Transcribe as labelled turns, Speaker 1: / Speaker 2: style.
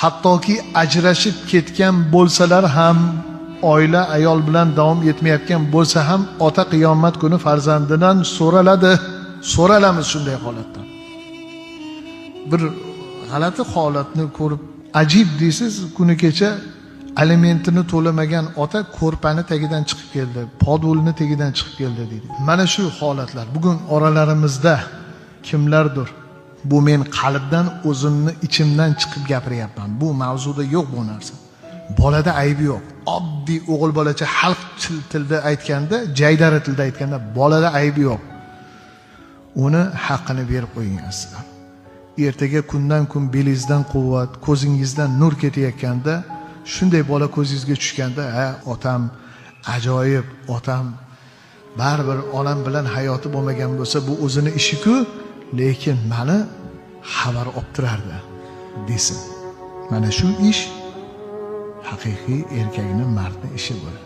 Speaker 1: Hattoki ajrashib ketgan bo'lsalar ham, oila ayol bilan davom etmayotgan bo'lsa ham, ota qiyomat kuni farzandidan so'raladi. So'ralamiz shunday holatda. Bir g'alati holatni ko'rib ajib deysiz. Kuni kecha alimentini to'lamagan ota ko'rpani tagidan chiqib keldi, podulni tagidan chiqib keldi deydi. Mana shu holatlar bugun oralarimizda kimlardir, bu men qalbdan, o'zimni ichimdan chiqib gapiryapman, bu mavzuda yo'q bu narsa. Bolada aybi yo'q. Oddiy o'g'il bolacha xalq tilda aytganda, jaydari tilda aytganda, bolada aybi yo'q. Uni haqqini berib qo'ying, azizlar. Ertaga kundan kun belingizdan quvvat, ko'zingizdan nur ketayotganda, shunday bola ko'zingizga tushganda, ha, otam ajoyib, otam baribir onam bilan hayoti bo'lmagan bo'lsa, bu o'zini ishiku, lekin mani xabar olib turardi desin. Mana shu ish haqiqiy erkakni, mardni ishi bo'ladi.